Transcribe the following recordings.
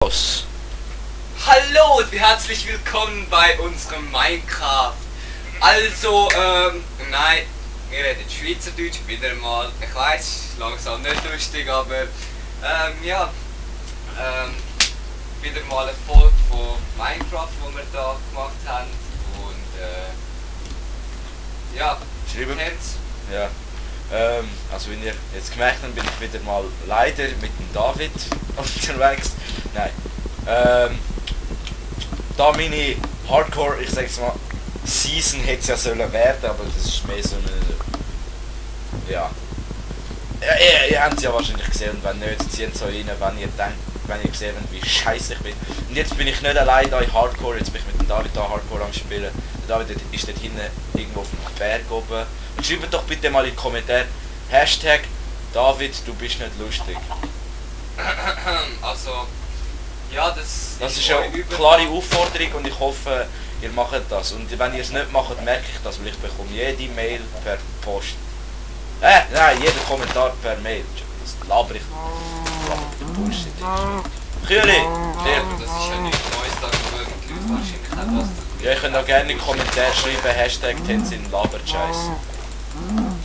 Los. Hallo und herzlich willkommen bei unserem Minecraft. Also, nein, wir reden Schweizerdeutsch wieder mal. Ich weiß, langsam nicht lustig, aber ja, wieder mal eine Folge von Minecraft, die wir da gemacht haben. Und ja, Schreiben. kennt's. Ja. Also wie ihr jetzt gemerkt habt, bin ich wieder mal leider mit dem David unterwegs. Nein. Da meine Hardcore, ich sag's mal, Season hätte es ja sollen werden, aber das ist mehr so eine. Ja. Ihr habt es ja wahrscheinlich gesehen und wenn nicht, zieht es euch rein, wenn ihr gesehen habt, wie scheiße ich bin. Und jetzt bin ich nicht allein da in Hardcore, jetzt bin ich mit dem David da Hardcore am Spielen. Der David ist dort hinten irgendwo auf dem Berg oben. Und schreibt doch bitte mal in die Kommentare Hashtag David, du bist nicht lustig. Also, ja, das ist eine klare Aufforderung und ich hoffe, ihr macht das. Und wenn ihr es nicht macht, merke ich das, weil ich bekomme jede Mail per Post. Nein, jeden Kommentar per Mail. Das laber ich. Bullshit. Kühli! Das ist ja nichts Neues, da schauen die Leute wahrscheinlich nicht, was du... Ja, ihr könnt auch gerne in die Kommentare schreiben, Hashtag Tenzin Laberscheiß.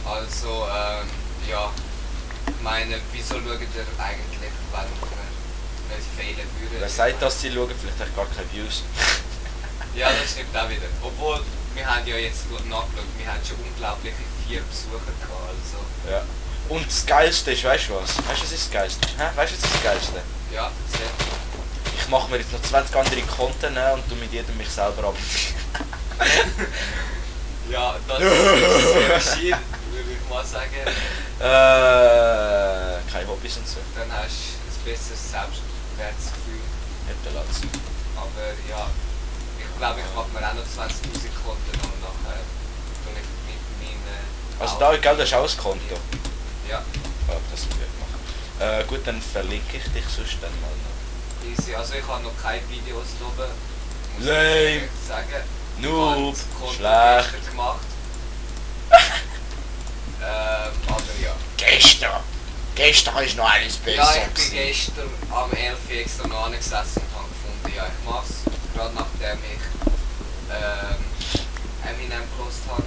Also, ja, ich meine, wieso schaut ihr eigentlich, wenn wir nicht fehlen würden? Wer sagt, dass sie schauen? Vielleicht habe ich gar keine Views. Ja, das stimmt auch wieder. Obwohl, wir haben ja jetzt nachgeschaut, wir haben schon unglaubliche 4 Besucher gehabt, also... Ja. Und das Geilste ist, weißt du was? Weißt du, was ist das Geilste? Weißt du, was ist das Geilste? Ja, erzähl. Ich mache mir jetzt noch 20 andere Konten und tu mit jedem mich selber ab. Ja, das ist sehr schier, würde ich mal sagen. Keine Hobbys und so. Dann hast du ein besseres Selbstwertgefühl. Epilatz. Aber ja, ich glaube, ich mache mir auch noch 20'000 Konten und nachher tue ich mit meinen... Also da, gell, das ist auch ein Konto. Ja, Ja, das wird machen. Gut, dann verlinke ich dich sonst dann mal noch. easy. Also ich habe noch keine Videos oben. Muss Lame. ich sagen. Noob. Ich habe das Konto Schlecht. gestern gemacht. Aber ja. Gestern ist noch alles besser. Ja, ich bin gestern am 11 Uhr extra noch angesessen und habe gefunden, ja, ich mache es. Gerade nachdem ich Eminem gelost habe.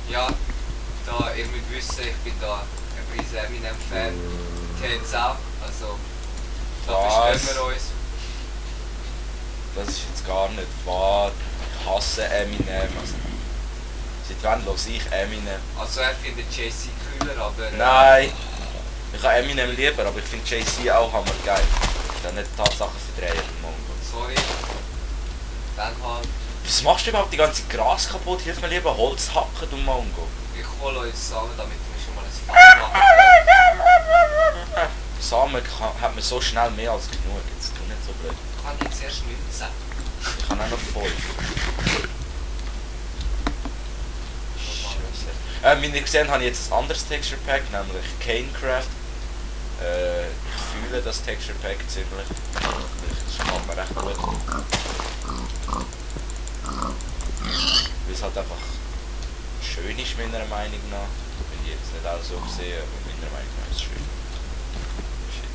Ja, da, ihr müsst wissen, ich bin da ein riesen Eminem-Fan. Kennt es auch, also da Was? verstehen wir uns. Das ist jetzt gar nicht wahr. Ich hasse Eminem. Also, seit wann los ich Eminem? Also er findet Jay-Z cooler, aber... Nein! Ich habe Eminem lieber, aber ich finde Jay-Z auch hammergeil. Dann nicht Tatsachen verdrehen, Mongo. Sorry. Dann halt, Was machst du überhaupt die ganze Gras kaputt? Hilf mir lieber Holz hacken, du Mongo. ich hole euch zusammen, damit wir schon mal ein Fass machen. Samen hat man so schnell mehr als genug. Jetzt tu nicht so blöd. Ich habe jetzt erst 19. Ich habe auch noch 5. Wie ihr gesehen habe ich jetzt ein anderes Texture Pack, nämlich Canecraft. Ich fühle das Texture Pack ziemlich. Das macht mir recht gut. Weil es halt einfach schön ist meiner Meinung nach. Wenn ich jetzt nicht auch so sehe, aber meiner Meinung nach ist es schön. Shit.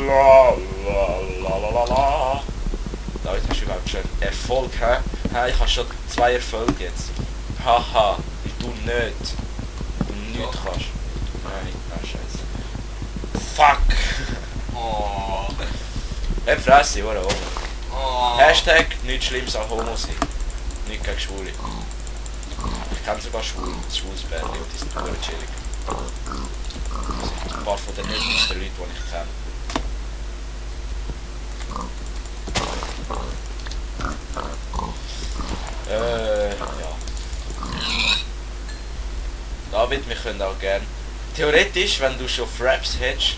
La la la la la la. Da hast du überhaupt schon Erfolg, hä? Ich habe schon 2 Erfolge jetzt. Haha, du nicht. Du nicht kannst. Nein, scheiße. Fuck! Oh. Hab Fresse, oder? Oh. Hashtag nichts Schlimmes an Homo sein. Nicht gegen Schwule. Ich kenne sogar schwules Bärli und die sind super chillig. Das sind ein paar von den nettesten Leuten, die ich kenne. Ja. David, wir können auch gerne... Theoretisch, wenn du schon Fraps hättest,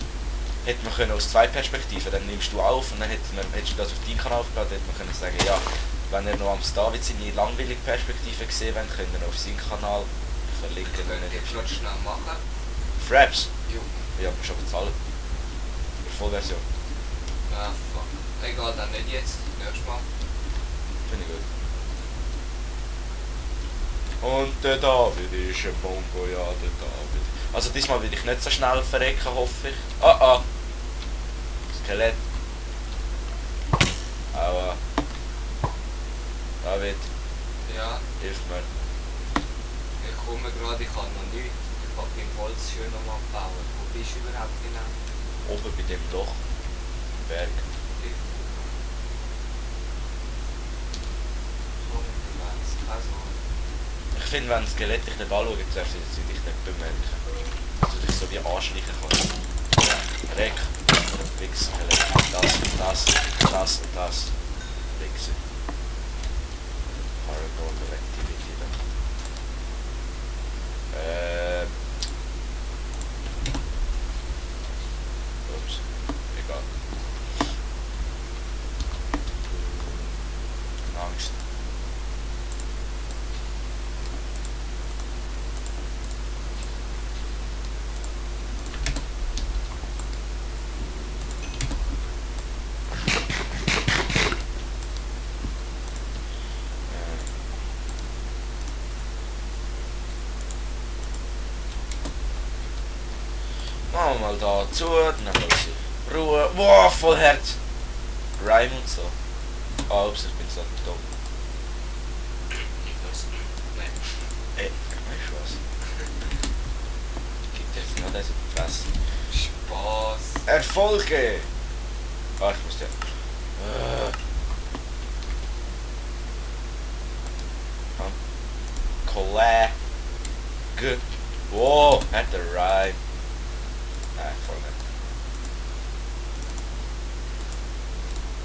hätte man können aus 2 Perspektiven, dann nimmst du auf und dann hättest du das auf deinen Kanal aufgeladen, hätte man können sagen, ja, wenn ihr noch am David seine langweilige Perspektive gesehen wollt, könnt ihr auf seinen Kanal verlinken. Können wir jetzt noch schnell machen? Fraps? Jo. Ja, aber schon bezahlt. Für Vollversion. Ja, fuck. Egal, dann nicht jetzt. Nächstes Mal. Finde ich gut. Und der David ist ein Bongo, ja, der David. Also diesmal will ich nicht so schnell verrecken, hoffe ich. Ah. Skelett. Aber... David, Ja, hilf mir. ich komme gerade, ich habe noch nichts. Ich habe beim Holz schön nochmal gebaut. Wo bist du überhaupt genau? Oben bei dem Loch. Im Berg. Also, Ich finde, wenn ein Skelett dich nicht anschaut, darfst du dich nicht bemerken. Dass du dich so wie anschleichen kannst. Reck. Wichs, Skelett. Das und das. Wichse. Paranormal Activity da. Ups. Egal. Angst. Machen wir mal da zu, dann haben wir ein bisschen Ruhe. Wow, voll Herz. Rhyme und so. Ah, ups, ich bin so dumm. Nein. Ey, weißt du was? Gibt jetzt noch das in die Fresse. Spaß. Erfolge! Ah, ich muss ja. Kollege. Wow, hat der Rhyme. Nein, voll nicht.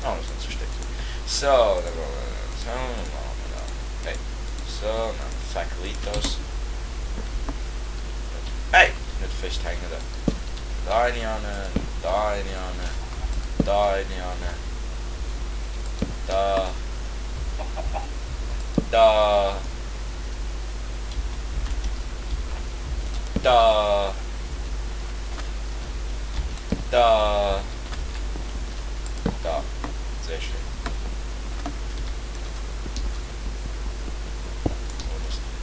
Oh, das ist zu stecken. So, dann machen wir so, dann machen wir da. Hey, so, dann Fakulitos. Hey, nicht festhängen da. Da eine an, da eine an, da eine an. Da. Da. Da. Da. Da. Sehr schön.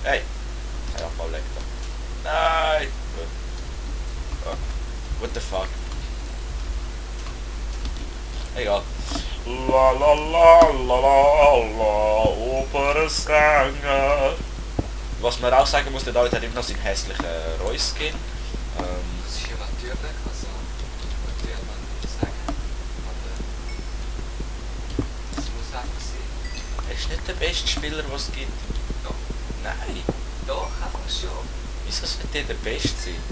Hey! Ja, mal leck da. Nein! Oh. What the fuck? Egal. La la la la la la, Opernsänger. Was man auch sagen muss, der David hat immer noch seinen hässlichen Reus-Skin. Das ist ja natürlich, also, natürlich man nicht sagen. Aber das muss einfach sein. Er ist nicht der beste Spieler, den es gibt. Doch. Nein. Doch, einfach schon. Wieso sollte er der Beste sein?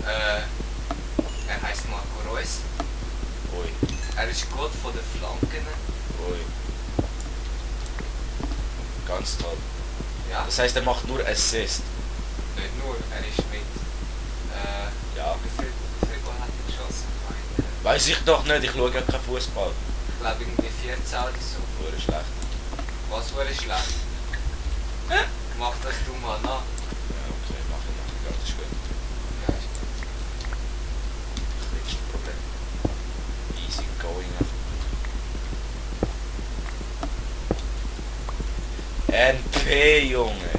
Er heisst Marco Reus. Ui, Er ist Gott von den Flanken. ui. Ganz toll. Ja, Das heisst, er macht nur Assist. nicht nur, er ist mit. Ja. Wie viel Goal hat er geschossen? Weiß ich doch nicht, ich schaue ja keinen Fußball. Ich glaube irgendwie 14 oder so. Nur schlecht. Was wäre schlecht? Mach das du mal nach. Ja, okay, mach ich. Ja, das ist gut. Ja, ist gut. Kleinste Problem. Easy going. NP, Junge.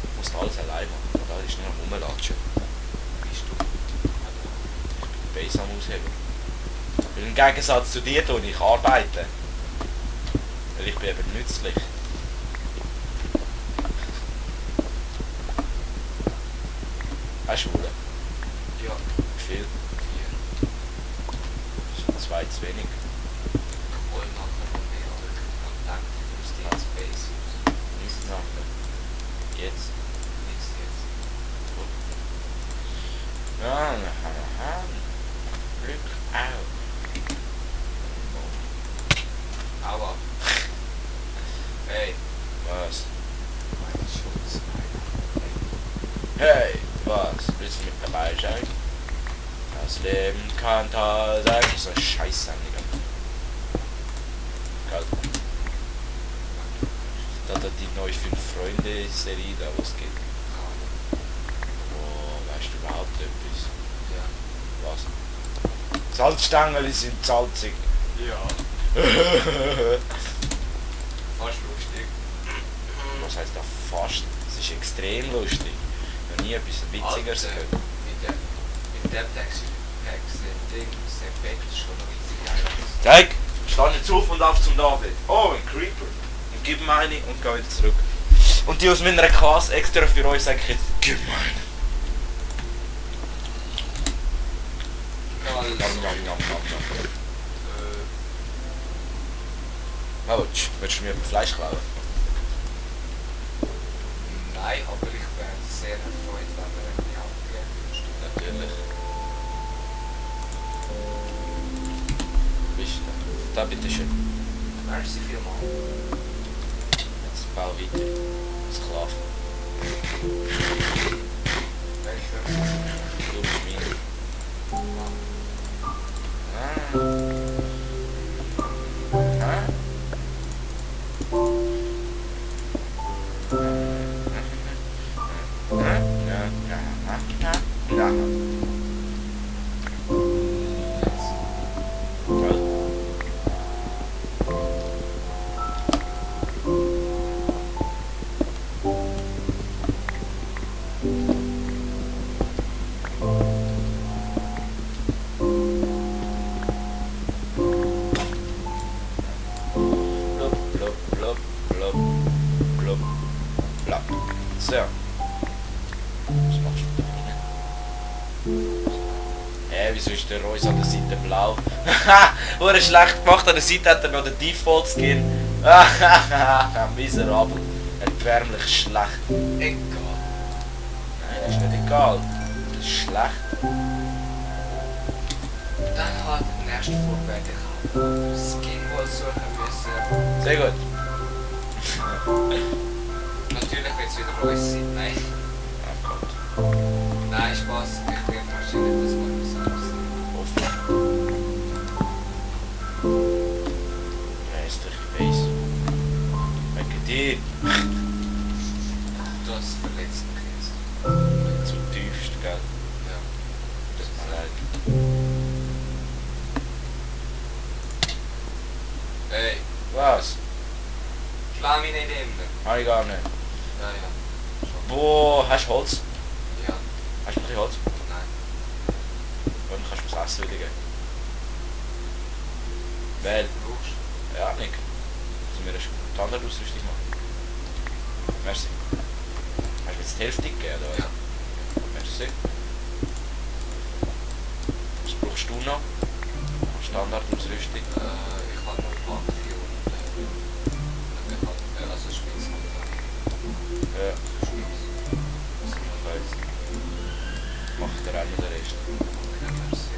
Ich muss alles allein machen. Da ist nur am Rumlatschen. Bist du? Base am Ausheben. Weil im Gegensatz zu dir tue ich arbeiten. Weil ich bin eben nützlich. Hast du Schule? Ja. Wie viel? 4. Das sind 2 zu wenig. Ich wollte nachher noch mehr, aber ich habe gedacht, ich muss die ins Base raus. Nicht nachher. Jetzt. Nichts jetzt. Ja, Glück auf. Aua. Hey. Was? Mein Schutz. Hey, was? Willst du mit dabei sein? Das Leben kann toll sein. Das ist eine Scheißsendung. Geil. Da hat die neue 5-Freunde-Serie da, was geht. Oh, weißt du überhaupt etwas? Ja. Was? Salzstangen sind salzig. Ja. Fast lustig. Was heißt da fast Das ist extrem lustig. Noch nie etwas Witzigeres Alter, gehört. mit dem Text Ding, das Effekt ist schon noch richtig geil. Zeig! Stand jetzt auf und auf zum David. Oh, ein Creeper. Und gib ihm eine und geh wieder zurück. Und die aus meiner Klasse extra für euch sage ich jetzt, gib mir eine. Also, Nom, nom, nom, nom, nom. Autsch, willst du mir Fleisch klauen? nein, aber ich wäre sehr erfreut, wenn wir ein bisschen abgeben würden. Natürlich. Bist du da? Da, bitteschön. Merci vielmals. Jetzt bau weiter. Sklaven. Welche? Du bist meine. So. Was machst du da rein? Wieso ist der Reus an der Seite blau? Haha, wurde schlecht gemacht, an der Seite hat er noch den Default Skin. Miserabel. Erbärmlich schlecht. Egal. Nein, das ist nicht egal. Das ist schlecht. Dann hat der nächste Vorwärts Skin wohl suchen müssen. Sehr gut. Natürlich wird es wieder Reus sein. Nein. Oh Gott. Nein, Spaß. Ich werde wahrscheinlich das mal was anderes sein. Offen. Ja, ist doch weiß. Wegen dir. Das verletzt mich jetzt. Zu tiefst, gell? Ja. Tut mir leid. Hey, Was? schlag mich nicht immer. Habe ich gar nicht. Ja, ja. Schon. Wo hast du Holz? Ja. Hast du ein bisschen Holz? Nein. Dann kannst du mir das Essen wieder geben. Weil, Brauchst du? ja, nicht. Also mir eine Standardausrüstung machen. Merci. Hast du mir jetzt die Hälfte gegeben, oder was? Ja. Merci. Was brauchst du noch? Standardausrüstung. Ich habe nur Banki und ich habe also Spitzhandel. Ja, Spitz. ich weiß. Macht der auch noch den Rest. Okay, merci.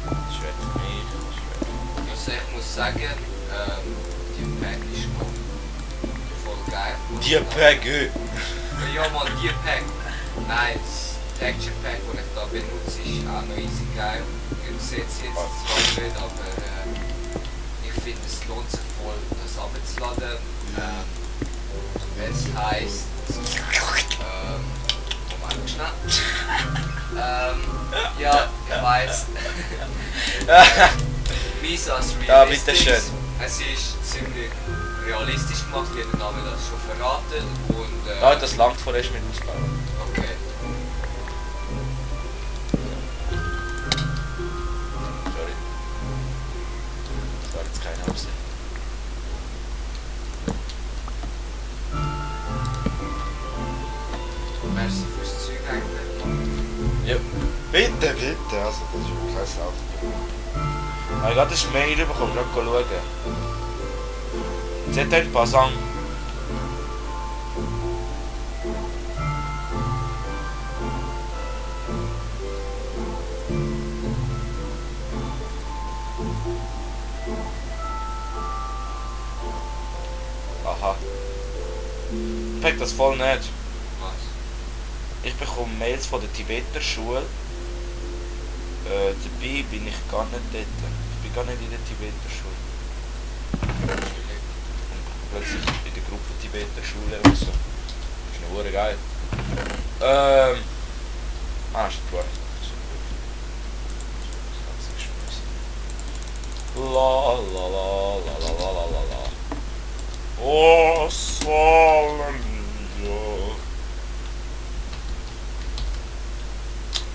Das ist für mich, das ist für mich. Also ich muss sagen, die Pack ist noch voll geil. Die Peggy! Ja man, die Pack. Nein, das Texture Pack, das ich da benutze, ist auch noch easy geil. Ihr seht es jetzt zwar nicht, aber ich finde es lohnt sich voll, das abzuladen. Es heisst... Moment schnell. Ja, ich weiss. Misas Ja, bitteschön. Es ist ziemlich realistisch gemacht, wie der Name das schon verraten. Und, Ja, das langt vorerst mit Ausbauen. okay. Sorry. Das war jetzt keine Absicht. Merci fürs Zeug eigentlich. Ja. Bitte, bitte. Also, das ist kein Lauf. Ich habe gerade ein Mail bekommen, gerade schauen. C'est un passant. Aha. Ich pack das voll nicht. Was? Ich bekomme Mails von der Tibeter Schule. Dabei bin ich gar nicht dort. Ich bin gar nicht in der Tibeter Schule. Und plötzlich in der Gruppe Tibeter Schule und so. Das ist noch verdammt geil. Ist gar nicht so gut. Das Ganze geschmissen. La la la la la la la la la. Oh, Sole Mio.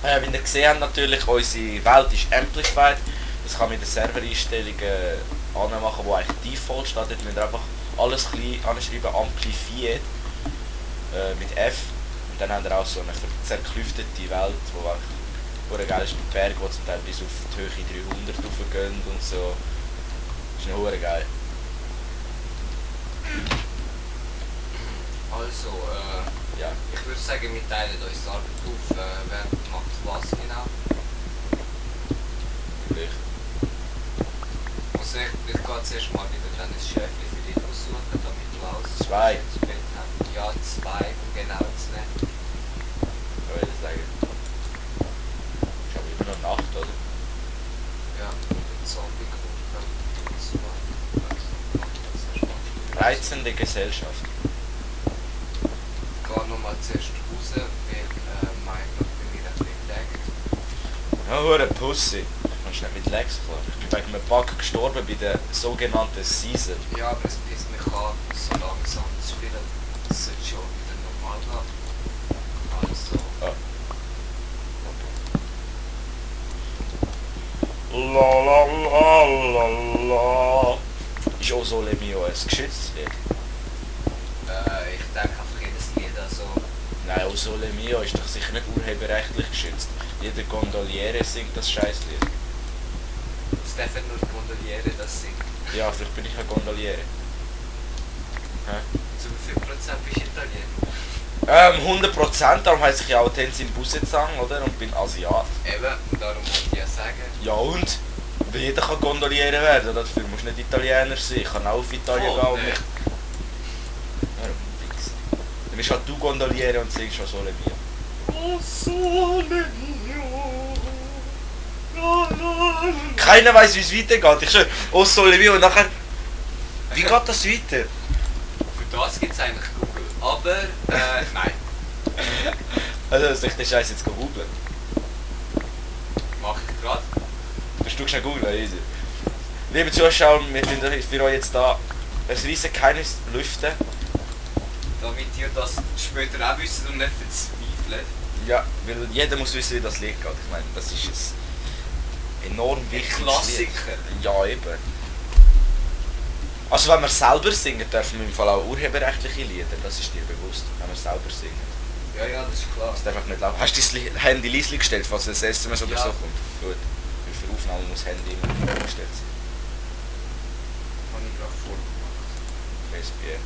Wie ihr gesehen habt, natürlich, unsere Welt ist amplified. Das kann man mit den Servereinstellungen anmachen, wo eigentlich Default steht. Dort müsst ihr einfach alles klein anschreiben, amplified mit F. Und dann habt ihr auch so eine zerklüftete Welt, wo eigentlich geil ist, mit Bergen, die zum Teil bis auf die Höhe 300 raufgehen und so. Das ist noch geil. Also, Ja. ich würde sagen, wir teilen uns die Arbeit auf, wer macht was genau. Vielleicht. Also ich gehe zuerst mal wieder dann ein Schäfchen für dich aussuchen, damit du alles 2. ins Bett hast. Ja, 2, um genau zu nehmen. Ich würde sagen. Ist aber immer noch Nacht, oder? Ja, der Zombie kommt dann zu. Also, mach das erst mal. Reizende Gesellschaft. Ich gehe nochmal zuerst raus, weil mein Gott bei mir ein bisschen laggt. Ja, hure Pussy. Kannst nicht mit Lex klar. Ich bin wegen einem Bug gestorben bei der sogenannten Season. Ja, aber es pisst mich an, so langsam zu spielen. Das sollte schon wieder normal gehen. Also, La la la la la. Ist auch Sole Mio ein geschütztes Lied? ich denke einfach jedes Lied also. Nein, auch Sole Mio ist doch sicher nicht urheberrechtlich geschützt. Jeder Gondoliere singt das Scheißlied. Es dürfen nur die Gondoliere das singen. Ja, vielleicht bin ich ein Gondoliere. Zu wie viel Prozent bist du Italiener? 100%, darum heisst ich ja auch Tänze im Busezang, oder? Und bin Asiat. Eben, und darum wollte ich ja sagen. Ja und? Jeder kann Gondoliere werden, dafür musst du nicht Italiener sein. Ich kann auch auf Italien gehen und mich... Warum Wichs? Dann bist halt du Gondoliere und singst schon Sole Mio. Oh, Sole Mio. La, la, la. Keiner weiss, wie es weitergeht. Ich schwöre, oh Sole Mio und nachher... Wie geht das weiter? Für das gibt es eigentlich Google. Aber, nein. Also soll ich den Scheiß jetzt googlen? Mach ich gerade. Du schnell googeln, easy. Liebe Zuschauer, wir tun für euch jetzt da ein riesen Geheimnis lüften. Damit ihr das später auch wisst und nicht verzweifelt. Ja, weil jeder muss wissen, wie das Lied geht. Ich meine, das ist ein enorm wichtiges Klassiker. Lied. Ja, eben. Also wenn wir selber singen, dürfen wir im Fall auch urheberrechtliche Lieder, das ist dir bewusst, wenn wir selber singen. Ja, ja, das ist klar. Das darf einfach nicht laufen. Hast du dein Handy leise gestellt, falls ein SMS oder Ja. so kommt? Gut. Weil für Aufnahmen muss das Handy immer gestellt sein. Habe ich gerade vorgemacht. SBN.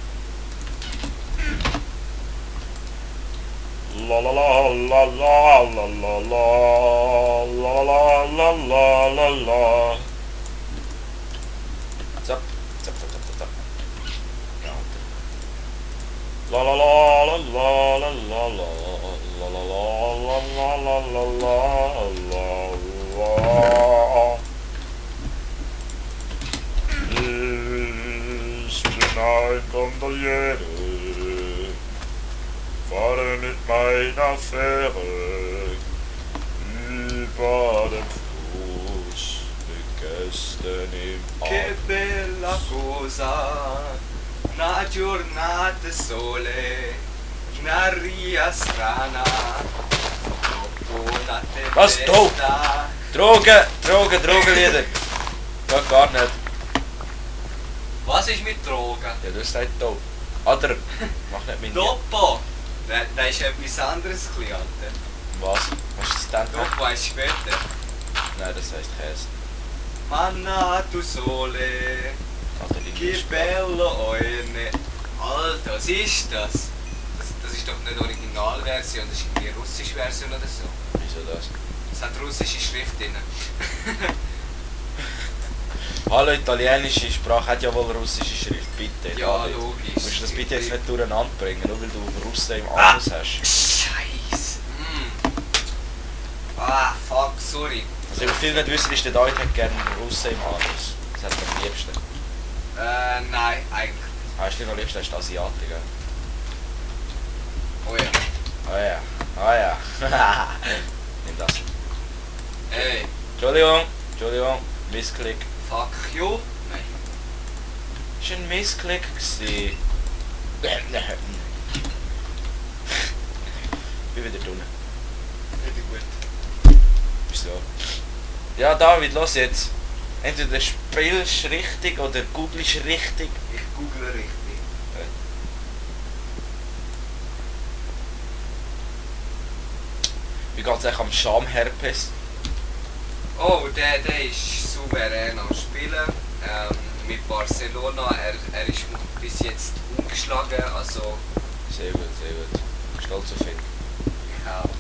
La la la la la la la la la la la la la. Zap, zap, zap, zap, zap. Ja, la la la la la la la la la la la la la la la la. Ich bin ein Gondoliere, fahre mit meiner Fähre über den Fluss mit Gästen im Che Arm. bella cosa, una giornata sole, una ria strana, dopo una Was, tempesta. Drogenlieder. Geht gar nicht. Was ist mit Drogen? Ja, das sagt dope. Oder, mach nicht mit mir. Dopo! Das ist etwas anderes, Kliente. Was? Was ist das denn? Dopo heißt später. Nein, das heisst Käse. Manna tu sole, Alter, die che Lust. bello oine. Alter, was ist das? Das ist doch nicht Originalversion, das ist irgendwie eine russische Version oder so. Wieso das? Es hat russische Schrift drin. Hallo, italienische Sprache hat ja wohl russische Schrift, bitte. Ja, David. logisch. Musst du das bitte jetzt nicht durcheinander bringen, nur weil du Russen im Ah. Anus hast. Scheiße. Ah, fuck, sorry. Also, wie viele nicht wissen, ist der David hat gerne Russen im Anus. Das hat er am liebsten. Nein, eigentlich. Hast du noch am liebsten, ist der Asiate, gell? Oh ja. Ah ja, ah ja. Nimm das. Ey, Entschuldigung, Missklick. fuck you. Nein. Das war ein Missklick. Ich bin wieder drinnen. Wieder gut. Wieso? Ja, David, los jetzt. Entweder spielst richtig oder googelst richtig. Ich google richtig. Wie geht's eigentlich am Schamherpes? Oh, der ist souverän am Spielen. Mit Barcelona. Er ist bis jetzt ungeschlagen. Also, Sehr gut, sehr gut. Stolz auf ihn. ich auch.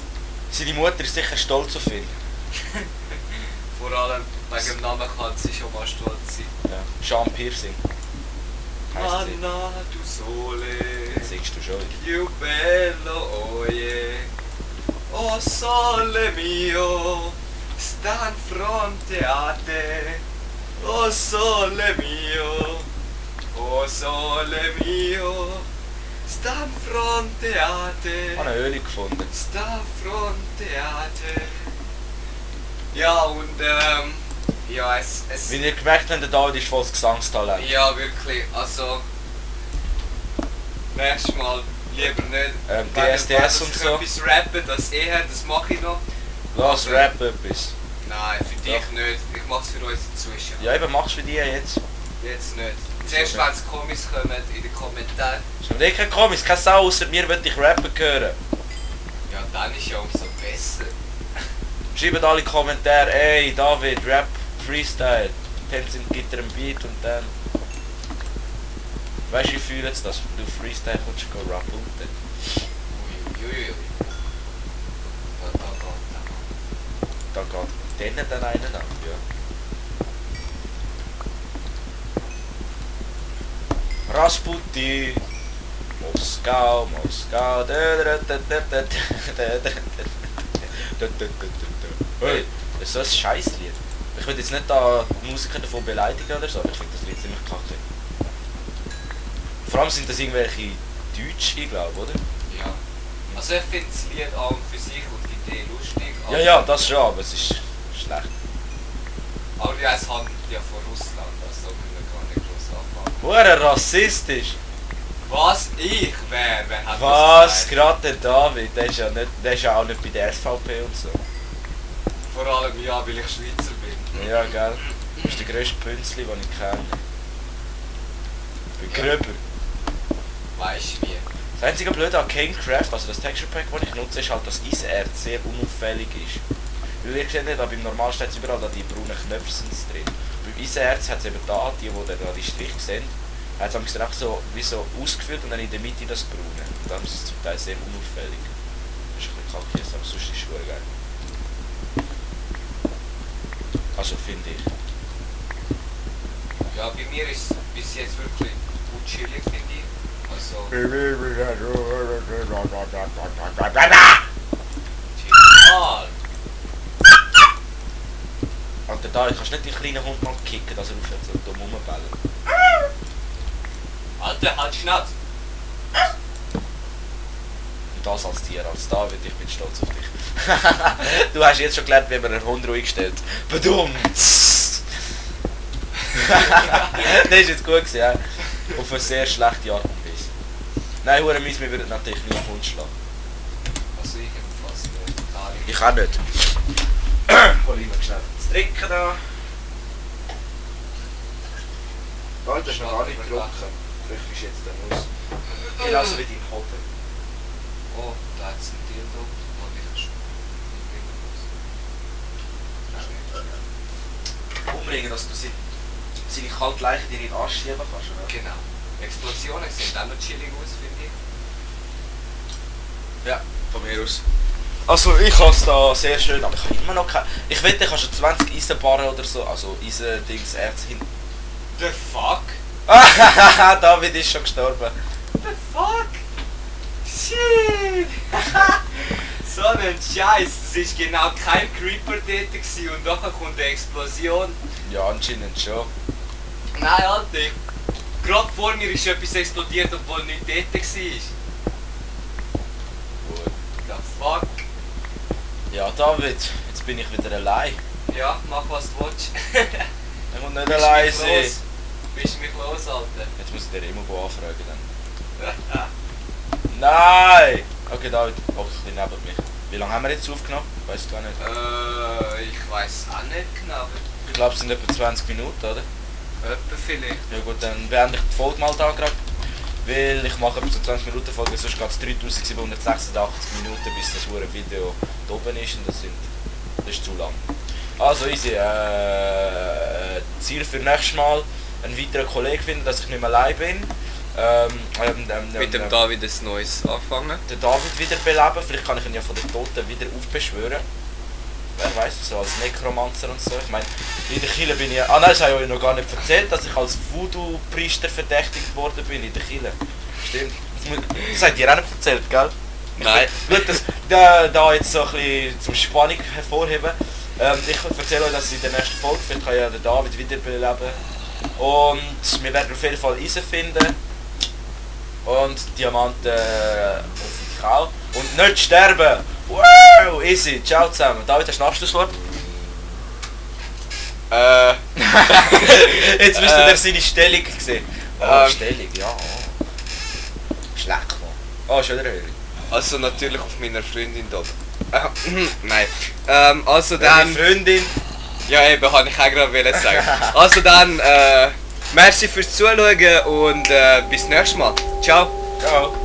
Seine Mutter ist sicher stolz auf ihn. Vor allem wegen dem Namen kann sie schon mal stolz sein. Ja. Scham Piercing. Heisst sie. Manna, du Sole. Jetzt singst du schon wieder. Più bello, oye. Oh sole mio, sta in fronte a te. Oh sole mio, oh sole mio, sta in fronte a te. Ich habe eine Höhle gefunden. Sta in fronte a te. Ja, und ja, es Wie ihr gemerkt habt, der David ist volles Gesangstalent. ja, wirklich, also nächstes Mal lieber nicht. DSDS Wenn und ich so. etwas rappen, das das mache ich noch. Los, Aber- rap etwas. Nein, für dich nicht. Ich mache es für uns dazwischen. Ja, eben, machst du für die jetzt. Jetzt nicht. Zuerst, wenn es Kommis kommen, in den Kommentaren. Ist noch nicht kein Komis, keine Sau, ausser mir will ich rappen hören. Ja, dann ist ja umso besser. Schreibt alle Kommentare, ey David, Rap, Freestyle. Dann gibt er einen Beat und dann... Weißt du, wie fühlt es das, wenn du Freestyle kommst, go rappen und dann... Uiuiui. Da geht denen dann einen ab, ja. Rasputin, Moskau, Moskau, hey, das ist so ein Scheisslied. Ich will jetzt nicht da die Musiker davon beleidigen oder so, aber ich finde das Lied ziemlich kacke. Vor allem sind das irgendwelche Deutsche, ich glaube, oder? Ja. Also ich finde das Lied an und für sich und die Idee lustig. Ja, ja, das schon, aber es ist schlecht. Aber ja, es handelt ja von Russland, also können wir gar nicht groß anfangen. Hure rassistisch! Was ich wäre, wer hat Was? das gesagt? Gerade der David, der ist ja auch nicht bei der SVP und so. Vor allem ja, weil ich Schweizer bin. Ja, gell? Das ist der grösste Pünzli, den ich kenne. Ich bin Ja. gröber. Weißt du wie? Das einzige Blöde an Canecraft, also das Texture Pack, das ich nutze, ist halt, dass Eisenerz sehr unauffällig ist. Weil ihr seht nicht, aber beim Normal steht es überall, da die braunen Knöpfe drin. Beim Eisenerz hat es eben da, die da die Striche sehen, hat es dann auch so, wie so ausgefüllt und dann in der Mitte das Braune. Und dann ist es zum Teil sehr unauffällig. Das ist ein bisschen kacke, aber sonst ist es schon geil. Also finde ich. Ja, bei mir ist es bis jetzt wirklich gut chillig, finde ich. Also, Mal. Alter, da, kannst du nicht den kleinen Hund mal kicken, dass er aufhört so dumm rumbellen. Alter, halt Schnauze. Und das als Tier, als David, ich bin stolz auf dich. Du hast jetzt schon gelernt, wie man einen Hund ruhig stellt. Bedummt! Das ist jetzt gut gewesen, ja. Auf eine sehr schlechte Art und Weise. Nein, hure mies, wir würden natürlich nie einen Hund schlagen. Also ich fast nicht. Gar nicht. Ich auch nicht. Hol ich noch schnell das Trinken da. Alter, ist noch gar nicht getrunken. Rück ist jetzt dann aus. Genauso wie dein Hoden. Oh, da hat es ein Dildo. Und ich schon. Umbringen, dass du seine kalte Leiche dir in den Arsch schieben kannst, oder? Genau. Explosionen sehen auch noch chillig aus, finde ich. Ja, von mir aus. Also ich habe es da sehr schön, aber ich habe immer noch keine... Ich wette, ich habe schon 20 Eisenbarren oder so, also Eisendings-Erz hin... The fuck? David ist schon gestorben. The fuck? Shit! So ein Scheiß, es war genau kein Creeper dort gewesen und nachher kommt eine Explosion. Ja, anscheinend schon. Nein, Alter, gerade vor mir ist etwas explodiert, obwohl nicht dort war. Gut. The fuck? Ja, David, jetzt bin ich wieder allein. Ja, mach was du willst. Ich muss nicht Bist allein mich sein. los. Bist du mich los, Alter? Jetzt muss ich den Immo anfragen dann. Nein! Okay, David, hoch ein bisschen neben mich. Wie lange haben wir jetzt aufgenommen? Ich weiß gar nicht. Ich weiß auch nicht genau. Ich glaube, es sind etwa 20 Minuten, oder? Etwa vielleicht. Ja gut, dann beende ich die Folge mal da gerade. Weil ich mache so 20 Minuten Folge, sonst geht es 3786 Minuten, bis das hure Video da oben ist und das ist zu lang. Also easy, Ziel für nächstes Mal, einen weiteren Kollegen finden, dass ich nicht mehr allein bin. Mit dem David ein neues anfangen. Den David wiederbeleben, vielleicht kann ich ihn ja von den Toten wieder aufbeschwören. Wer weiß, so als Nekromancer und so. Ich meine, in der Kirche bin ich... Ah nein, das habe ich euch noch gar nicht erzählt, dass ich als Voodoo-Priester verdächtigt worden bin in der Kirche. Stimmt. Das habt ihr auch nicht erzählt, gell? Nein. Gut, das da jetzt so ein bisschen zum Spannung hervorheben. Ich erzähle euch das in der nächsten Folge, vielleicht kann ja der David wiederbeleben. Und wir werden auf jeden Fall Eisen finden. Und Diamanten hoffentlich auch. Und nicht sterben! Wow! Easy, ciao zusammen. David, hast du einen Abschlusswort? Jetzt müsst ihr seine Stellung sehen. Stellung, ja. Schlecht, Mann. Oh, schon wieder hören. Also natürlich auf meiner Freundin da. Nein. Also Deine dann... Freundin. Ja eben, habe ich auch gerade sagen. Also dann, merci fürs Zuschauen und bis nächstes Mal. Ciao. Ciao.